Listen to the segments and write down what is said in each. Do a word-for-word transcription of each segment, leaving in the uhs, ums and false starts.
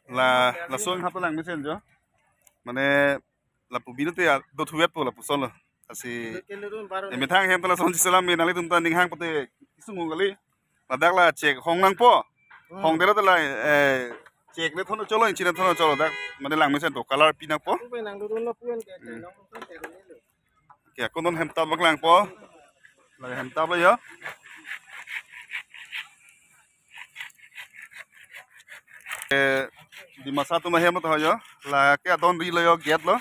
La, lason hap lang mesen jo. Mane lapu bino te ya, do thuet po lapuson lo. Asi. Methang hem ta lason si selam me nanglitum ta ning hang pute isung kali. Ladak la chek hong nangpo. Hong dera ta la, eh, chek le thono cholo, inchi le thono cholo dak. Mane lang mesen to color pi nangpo. Pu nang dulu lo puen ke, nang pun ke dulu lo. Ke ako non hem tap paklangpo. La hem tap lo yo. Eh, Dimasa atum ahem lo to yo. La ke adon ri lo yo, gate lo.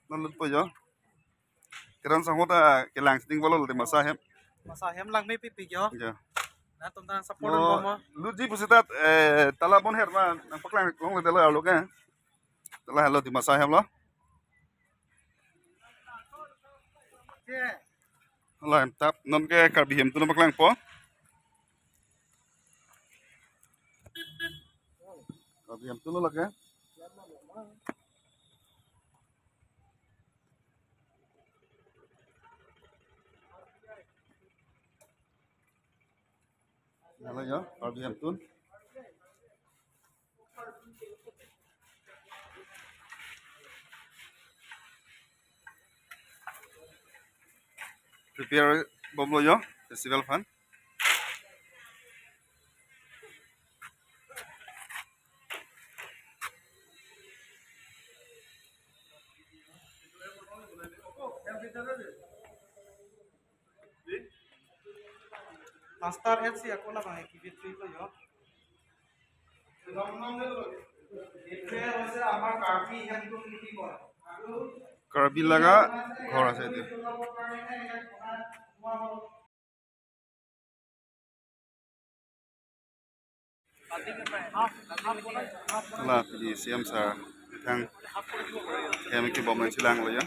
Non lutpo yo. Kiran sanghot a kelang sitting bolo Dimasa hem. Masa hem lang me pipi yo. Ya. Nangtum ta support mo. Lutji pusi tat, eh, tala bon her ma nangpaklang long le lo alo ke. Tala helo Dimasa hem lo. La hem tap non ke Karbi Hemtun paklangpo. Karbi Hemtun lo lake. Helo yo, Karbi Hemtun. Prepare bomlo yo, festival aphan. Master F C ako labang ekibit ko yo. এইটোৱে হৈছে আমাৰ কাৰ্বি হেণ্ডলুম বুলি কয়। আৰু Karbi laga ghor ase etu. La pini C M sir methang hem kebom nangchelang lo ya.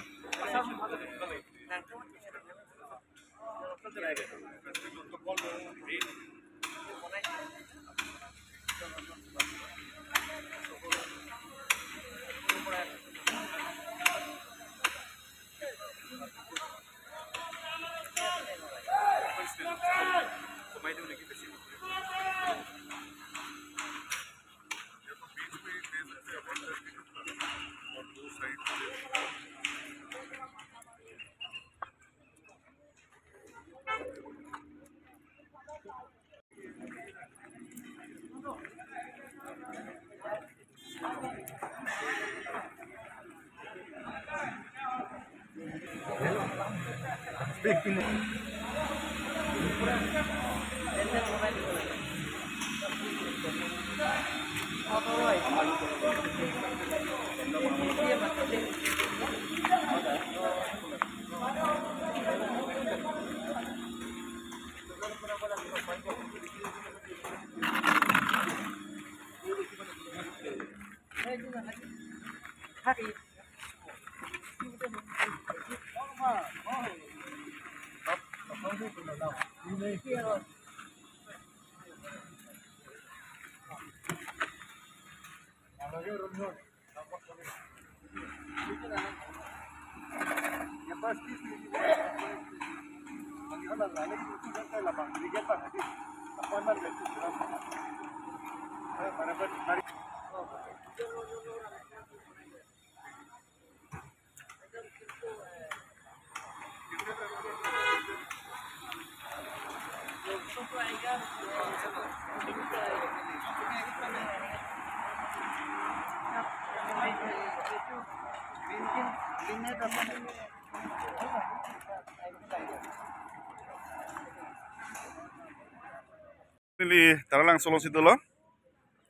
Neli Taralangso alongsi dolo.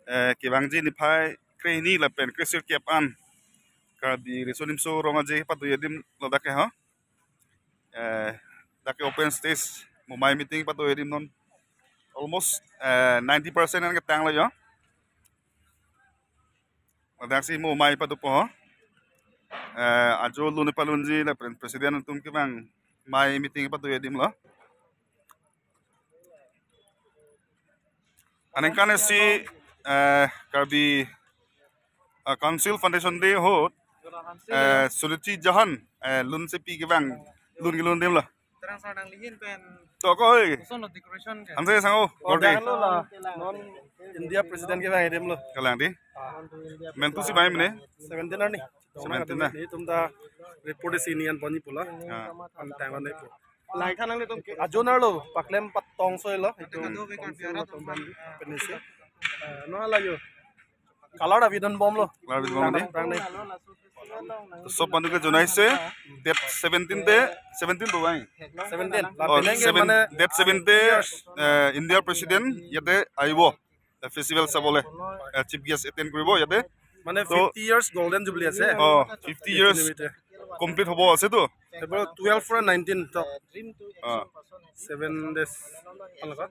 Eh, kevangji niphai krehini lapen kresirkep an Karbi Riso Nimso Rong Aje pado adim lo dak ke ho. Eh, dak ke open stage mumai meeting pado adim non almost, eh, ninety percent an ketang lo yo. Ladak si mumai padopo ho. Eh, ajo lun palunji lapen president atum kevang mai meeting pado adim lo. Aningkan isi, eh, Karbi, eh, Council Foundation Day ahut, eh, Suruchi Jahan, eh, lun sepi kevang, lun kelun adim lo. Terang sarang lihin pen. To ko oi. Koson lo decoration ke? Hanse sang o, oh, gordi. Dak lo la. Non India president kevang adim lo. Kalang di. Mentu si bai mene? Seventeen arni. Seventeen na? Netum ta report isi nian poni pula. Ah. An tang ne po. Lang thanang netum ke. Ajonar lo, paklem patong soi lo. Itum pensi. Eh, no hala yo. Color avidon bom lo. Color avidon bom di. Tang ne. To sob manu ke jonaise, date seventeen te, seventeen to bai. Seventeen. Oh, Lapen ke seven, mane date seven te, eh, India president yate aibo. Eh, festival sabole, eh, chief guest attend koribo yate. Mane to fifty years golden jubilee ase. Oh, fifty years complete hobo ase to. April twelve from nineteen to. Ah. Seven days. Alaka.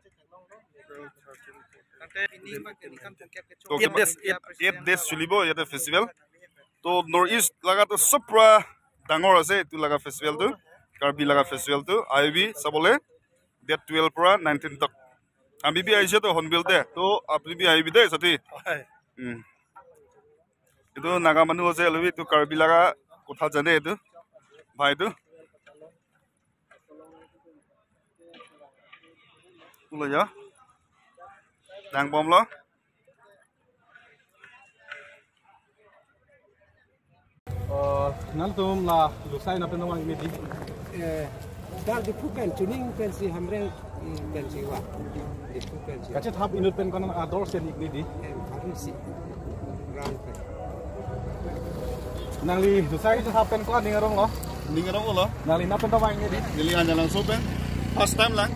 To eight days, eight, eight days chulibo yate festival. To North East laga to sob pra dangor ase, etu laga festival to, Karbi laga festival to, aibi sabole, date twelve pra nineteen tak. Ami bi aise to Hornbill te, to apni bi aibi de sati. Hoi. Hmm. Etu Naga manu ase, lalu etu Karbi laga kotha jane etu. Bhai etu. Ulo ya. Dang bom lo. Eh, nangtum la Lusai na pen nang ini di. Eh, dak Diphu pen, chuning pensi Hamren, mm, pensi wa. Diphu pensi. Kachethap inut pen konat ador sen ik ni di. Eh, Pharisi. Rang pen. Nangli Lusai kachethap pen ko ning arong lo? Ning arong lo. Nangli na pen ta bai ni di. Neli Anjalang so pen. First time lang.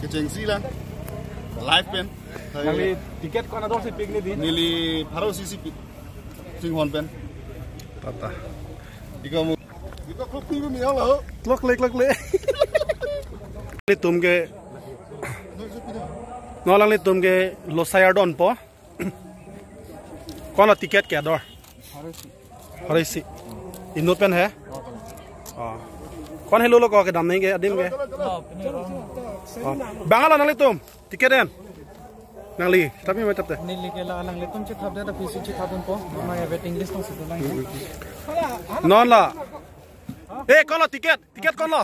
Kechengsi lang. Live pen. Nangli ticket konat ador si pik ni di. Neli Pharisi si pik. Singhon pen. Tata. Ika mo. Ika klok ni mi ala. Klok le, klok le. Nanglitum ke. No, nanglitum ke Lusai ardon po. Konat ticket ke ador? Pharisi. Inut pen he? Oh. Konat helo lo ko kedam nangji ke adim ke? Oh. Bang halo nanglitum? Ticket en. Nangli, tapi mai tap te. Neli ke la nanglitum chethap de ta pisi chethap po. Mama ya waiting list tong situ lang. Non la. Eh, konlo ticket? Ticket konlo?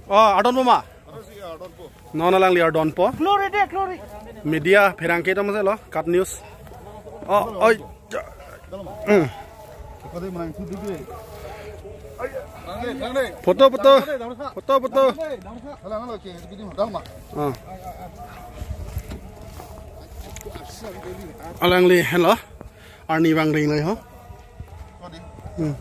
Oh, ardon po ma? Non alangli ardon po. Glory de, glory. Media pherangke tong se lo, Kat News. Oh, oi. Hmm. Photo, photo. Photo, photo. Ah. Alangli, hello. Arni vang ring lai ho. Hmm.